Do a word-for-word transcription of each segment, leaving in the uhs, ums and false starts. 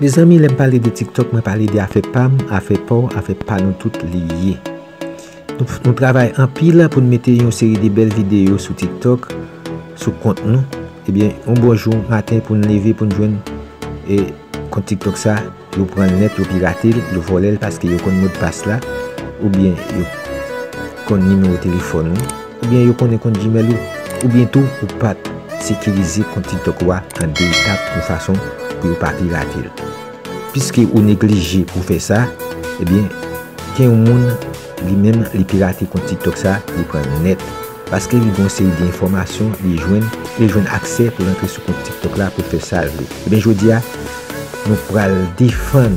Mezanmi, lè m pale de TikTok, mwen pale de afè pa m, afè pa w, afè pa nou tout li ye. Nou, nou travay anpil pou n mete yon seri de bèl videyo sou TikTok, sou kont nou. Ebyen, yon bon jou maten pou n leve, pou n jwenn, e, kont TikTok sa, yo pran l nèt, yo pirate l, yo vòlè l paske yo konn modpas la, oubyen yo konn nimewo telefòn ou, oubyen yo konnen kont Gmail ou, oubyen tou ou pa t sekirize kont TikTok ou a an de etap yon fason pou yo pa pirate l. Piske ou neglije pou fè sa, ebyen, gen yon moun, li menm, li pirate kont TikTok sa, li pran l nèt. Paske li gen yon seri de enfòmasyon, li jwenn, li jwenn aksè pou l antre sou kont TikTok la pou l fè sa l vle. Ebyen, jodi a, nou pral defann,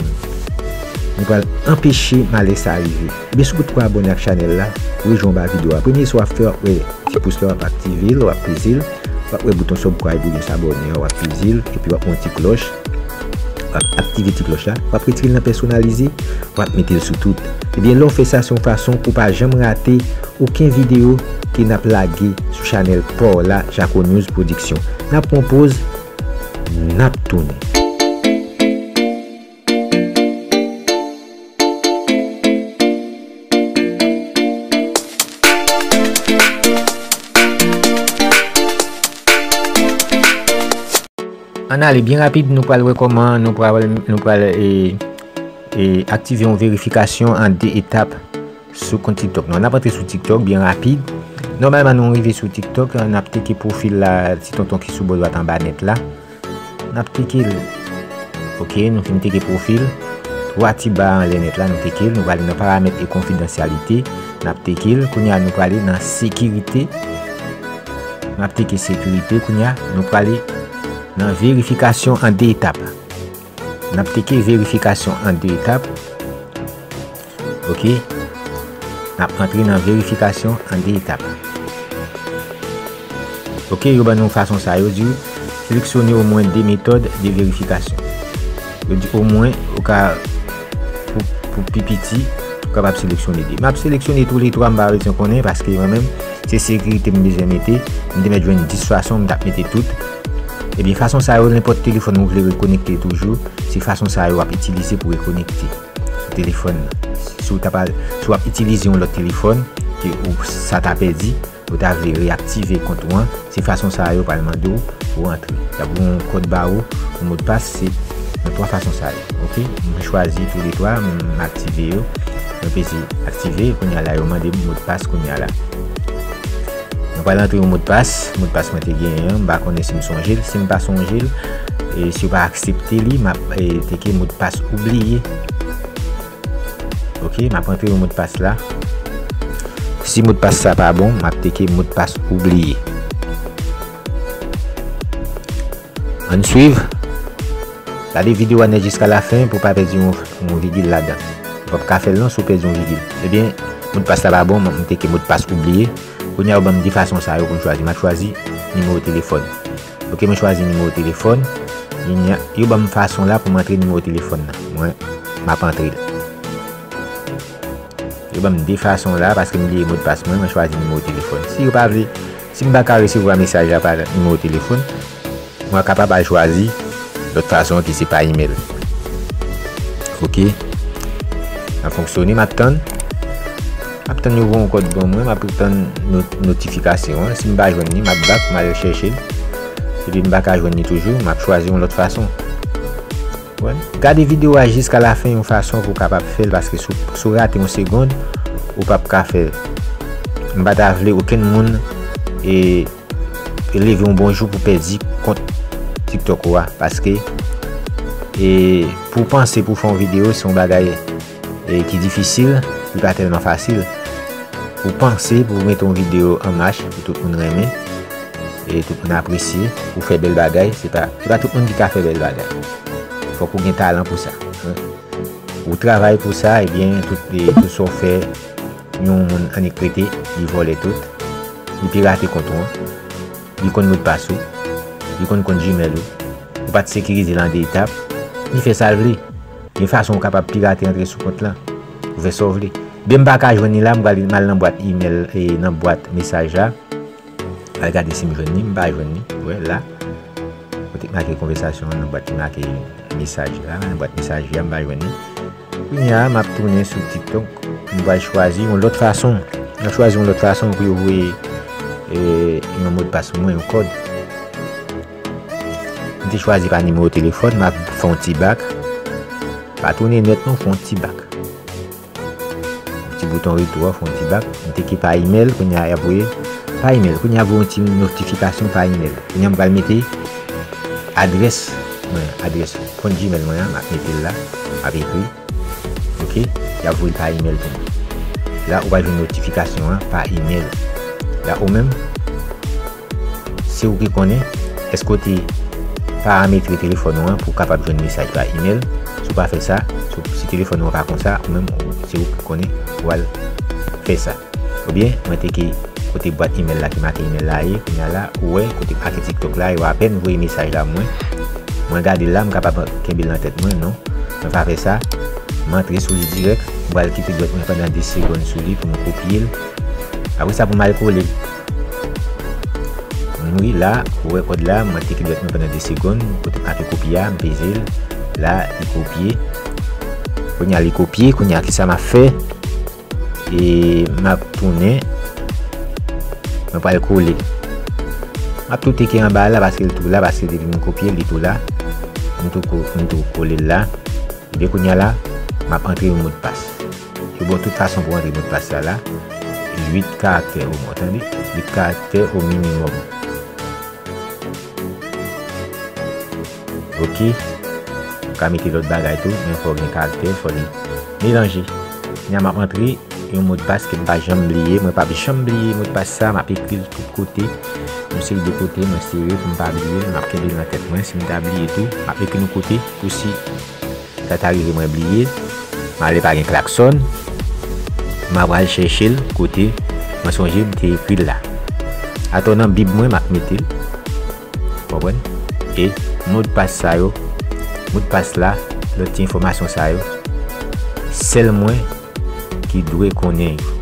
nou pral anpeche malè sa rive. Ebyen, si w potko abòne ak chanèl la, rejwenn anba videyo a. Premye sa w ap fè, w ap wè ti pous la, w ap aktive l, w ap peze l, w ap wè bouton subscribe oubyen s'abonner a, w ap peze l, epi w ap wè yon ti klòch, w ap aktive ti klòch la, w ap retire l nan pèsonalize, w ap mete l sou tout. Ebyen, lè w fè sa, se yon fason pou w pa janm rate okenn videyo ke n ap lage sou chanèl pa w la, Jaco News Production. N ap pran yon poz, n ap tounen. Ann ale byen rapid, nou pral wè kòman nou pral, nou pral, e, e, aktive yon verifikasyon an de etap sou kont TikTok nou. N ap antre sou TikTok byen rapid. Nòmalman, nou rive sou TikTok, n ap teke pwofil la, ti tonton ki sou bò dwat anba nèt la. N ap teke l. Ok, nou fin teke pwofil. Twa ti ba anlè nèt la, nou teke l. Nou prale nan paramèt e konfidansyalite. N ap teke l. Kounye a, nou prale nan sekirite. N ap teke sekirite. Kounye a, nou prale nan verifikasyon an de etap. N ap teke verifikasyon an de etap. Ok. N ap antre nan verifikasyon an de etap. Ok, yo ban nou fason sa, yo di seleksyone omwen de metòd de verifikasyon. Yo di omwen, ou ka, pou, pou pi piti, ou kapab seleksyone de. M ap seleksyone toulètwa, m pa bezwen konnen, paske mwen menm, se sekirite m bezwen mete. M te mèt jwenn dis fason, m t ap mete tout. Ebyen, fason sa yo, nenpòt telefòn ou vle rekonekte toujou, se fason sa yo w ap itilize pou rekonekte sou telefòn nan. Si w ta pral, si w ap itilize yon lòt telefòn, ke ou, sa ta pèdi, ou ta vle reyaktive kont ou an, se fason sa yo pral mande w pou w antre. Y ap voye yon kòd ba ou, yon modpas, se nan twa fason sa yo. Ok? Mwen chwazi toulètwa, m aktive yo. Mwen peze aktive, kounye a la, yo mande m modpas kounye a la. Mwen pral antre yon modpas, modpas mwen te genyen an, m pa konnen si m sonje l. Si m pa sonje l, e si yo pa aksepte li, m ap, e, teke modpas oubliye. Ok, m ap antre yon modpas la. Si modpas sa pa bon, m ap teke modpas oubliye. Ann swiv. Gade videyo a nèt jiska lafen pou w pa pèdi yon, yon vigil ladan. Ou p ap ka fè l non si w pèdi yon vigil. Ebyen, modpas la pa bon, m teke modpas oubliye. Kounye a, yo ban m de fason sa yo pou m chwazi. M ap chwazi nimewo telefòn. Ok, mwen chwazi nimewo telefòn. Yo ban m fason la pou m antre nimewo telefòn nan. Mwen, m ap antre l. Yo ban m de fason la, paske m bliye modpas mwen, mwen chwazi nimewo telefòn. Si yo pa vle, si m pa ka resevwa mesaj la pa nimewo telefòn, mwen kapab al chwazi lòt fason ki se pa imèl. Ok. L ap fonksyone, m ap tann. M ap tann yo voye yon kòd ban mwen, m ap tann not-, notifikasyon an. Si m pa jwenn li, m ap back, m al chèche l. Epi m pa ka jwenn li toujou, m ap chwazi yon lòt fason. Gade videyo a jiska lafen yon fason pou w kapab fè l, paske si w, si w rate yon segonn, ou p ap ka fè l. M pa ta vle okenn moun, e, leve yon bon jou pou pèdi kont TikTok ou a, paske, e, pou w panse pou w fè yon videyo, se yon bagay, e, ki difisil, li pa tèlman fasil. Pou w panse pou w mete yon videyo an mach pou tout moun renmen, e tout moun apresye, pou w fè bèl bagay, se pa, se pa tout moun ki ka fè bèl bagay. Fòk ou gen talan pou sa. Ou travay pou sa, ebyen, tout, e, tout sa w fè, yon moun annik prete, li vòlè tout, li pirate kont ou an, li konn modpas ou, li konn kont Gmail ou, ou pa t sekirize l an de etap, li fè sa l vle. Gen fason ou kapab pirate antre sou kont lan, ou fè sa w vle. Ebyen, m pa ka jwenn li la, m pral, m al nan bwat imèl, e nan bwat mesaj la. Al gade si m jwenn li, m pa jwenn li. Wè la. Mwen te make konvèsasyon an nan bwat ki make mesaj la, nan bwat mesaj la, m pa jwenn li. Kounye a, m ap tounen sou TikTok, m pral chwazi yon lòt fason. M ap chwazi yon lòt fason pou yo voye, e, yon modpas pou mwen, yon kòd. M te chwazi pa nimewo telefòn, m ap fè yon ti bak. Pa tounen nèt non, fè yon ti bak. Ti bouton retou a, fè yon ti bak. M te ki pa imèl, kounye a y ap voye pa imèl. Kounye a voye yon ti notifikasyon pa imèl. Kounye a m pral mete adrès mwen, adrès kont Gmail mwen an, m ap mete l la, m ap ekri. Oke, y ap voye l pa imèl pou mwen. La, ou pral jwenn notifikasyon an pa imèl. La, ou menm, se ou ki konnen èske w te parametre telefòn ou an pou w kapab jwenn mesaj pa imèl. Si w pa fè sa, si, si telefòn ou an pa konsa, ou menm, ou, se ou ki konnen ou al fè sa. Oubyen, mwen te ki kote bwat imèl la ki make imèl la ye, kounye a la, ou wè, kote make TikTok la, yo apèn voye mesaj la mwen. Mwen gade l la, m kapab kenbe l nan tèt mwen, non. Mwen pa fè sa. M antre sou li dirèk, m pral kite dwèt mwen pandan de segonn sou li pou m kopye l. Apre sa, pou m al kole l. Wi, la, ou wè kòd la, mwen te ki dwèt mwen pandan de segonn, kote make kopye a, m peze l. La, li kopye. Kounye a, li kopye, kounye a, kisa m ap fè? E m ap tounen. Mwen pral kole. M ap tou teke anba la, paske l tou la, paske depi m kopye l, li tou la. M tou ko-, m tou kole l la. Ebyen, kounye a la, m ap antre yon modpas. Yo ba w tout fason pou antre modpas sa la. Uit karaktè omwen, tande? Uit karaktè o minimòm. Oke. Ou ka mete lòt bagay tou, men fò gen karaktè, fò li melanje. Kounye a m ap antre yon modpas ke m pa janm bliye. Mwen p ap janm bliye modpas sa, m ap ekri l tout kote. Yon seri de kote, mwen sere pou m pa bliye l, m ap kenbe l nan tèt mwen. Si m ta bliye tou, m ap ekri l yon kote pou si sa ta rive mwen bliye, m ale pa gen klaksòn, m ap al chèche l kote mwen sonje m te ekri l la. Atò nan bib mwen, m ap mete l. Konprann? E modpas sa yo, modpas la, lòt ti enfòmasyon sa yo, sèl mwen ki dwe konnen yo.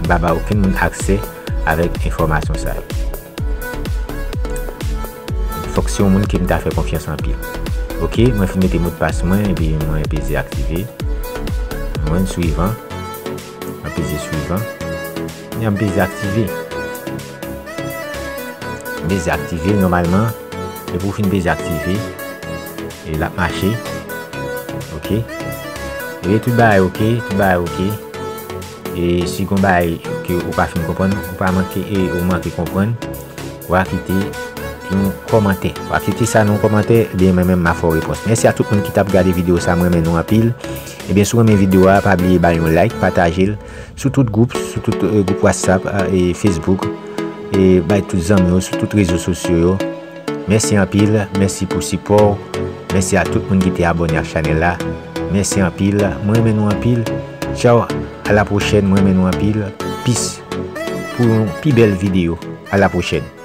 M pa ba okenn moun aksè avèk enfòmasyon sa yo. Fòk se yon moun ke m ta fè konfyans anpil. Oke, mwen fin mete modpas mwen, epi mwen peze aktive. Mwen swivan. Mwen peze swivan. Kounye a m peze aktive. M peze aktive nòmalman. Epi w fin peze aktive, e l ap mache. Oke. Epi tout bagay oke, tout bagay oke. E si gon bagay ke ou pa fin konprann, ou pa manke, e ou manke konprann, w a kite yon kòmantè. W a kite sa nan yon kòmantè, ebyen mwen menm m a fè w repons. Mèsi a tout moun ki t ap gade videyo sa, mwen renmen nou anpil. Ebyen si w renmen videyo a, pa bliye bay yon like, pataje l sou tout gwoup, sou tout, e, gwoup WhatsApp, e, Facebook, e bay tout zanmi w sou tout rezo sosyo yo. Mèsi anpil, mèsi pou sipò w. Mèsi a tout moun ki te abòne ak chanèl la. Mèsi anpil, mwen renmen nou anpil. Tchaw, a la pwochèn, mwen renmen nou anpil. Peace. Pou yon pi bèl videyo. A la pwochèn.